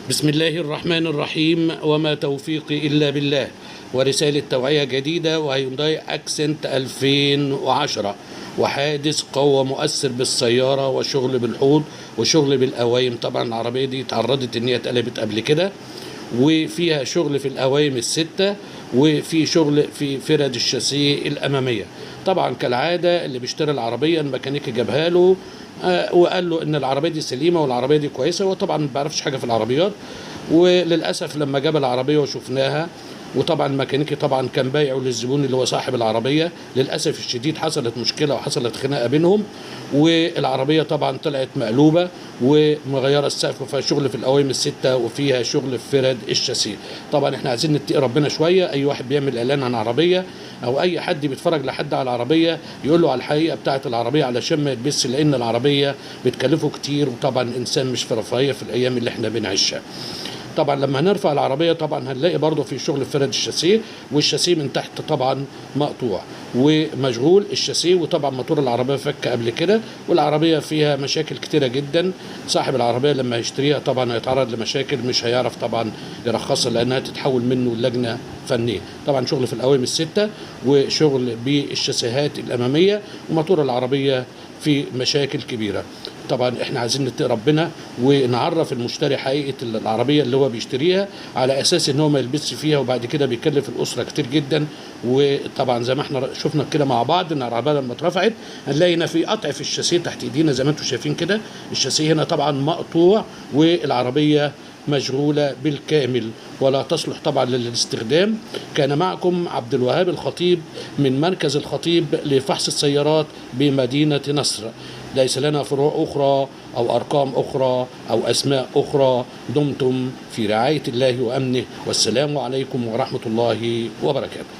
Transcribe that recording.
بسم الله الرحمن الرحيم، وما توفيقي إلا بالله. ورسالة توعية جديدة، وهيونداي أكسنت 2010، وحادث قوة مؤثر بالسيارة وشغل بالحوض وشغل بالقوايم. طبعا العربية دي اتعرضت ان هي اتقلبت قبل كده، وفيها شغل في القوايم الستة، وفي شغل في فرد الشاسيه الأمامية. طبعا كالعادة اللي بيشتري العربية الميكانيكي جابها له وقال له ان العربية دي سليمة والعربية دي كويسة، وطبعا ما بيعرفش حاجة في العربيات. وللأسف لما جاب العربية وشفناها، وطبعا الميكانيكي طبعا كان بايعه للزبون اللي هو صاحب العربية، للأسف الشديد حصلت مشكلة وحصلت خناقة بينهم، والعربية طبعا طلعت مقلوبة ومغيرة السقف، وفيها شغل في القوايم الستة وفيها شغل في فرد الشاسيه. طبعا احنا عايزين نتقي ربنا شوية. اي واحد بيعمل اعلان عن عربية او اي حد بيتفرج لحد على العربية يقول له على الحقيقة بتاعة العربية علشان ما يلبسش، لان العربية بتكلفه كتير، وطبعا الانسان مش في رفاهية في الايام اللي احنا بنعيشها. طبعا لما هنرفع العربية طبعا هنلاقي برضو في شغل في فرد الشاسيه، والشاسيه من تحت طبعا مقطوع ومشغول الشاسيه، وطبعا موتور العربية فك قبل كده، والعربية فيها مشاكل كتيرة جدا. صاحب العربية لما يشتريها طبعا هيتعرض لمشاكل، مش هيعرف طبعا يرخصها لانها تتحول منه لجنة فنية. طبعا شغل في القوائم الستة وشغل بالشاسيهات الامامية، وموتور العربية في مشاكل كبيرة. طبعا احنا عايزين نتقي ربنا ونعرف المشتري حقيقة العربية اللي هو بيشتريها، على اساس ان هو ما يلبسش فيها، وبعد كده بيكلف الاسرة كتير جدا. وطبعا زي ما احنا شفنا كده مع بعض ان العربية لما اترفعت هنلاقي هنا في قطع في الشاسيه تحت ايدينا زي ما انتم شايفين كده، الشاسيه هنا طبعا مقطوع والعربية مشغولة بالكامل ولا تصلح طبعا للاستخدام. كان معكم عبد الوهاب الخطيب من مركز الخطيب لفحص السيارات بمدينة نصر. ليس لنا فروع أخرى أو أرقام أخرى أو أسماء أخرى. دمتم في رعاية الله وأمنه، والسلام عليكم ورحمة الله وبركاته.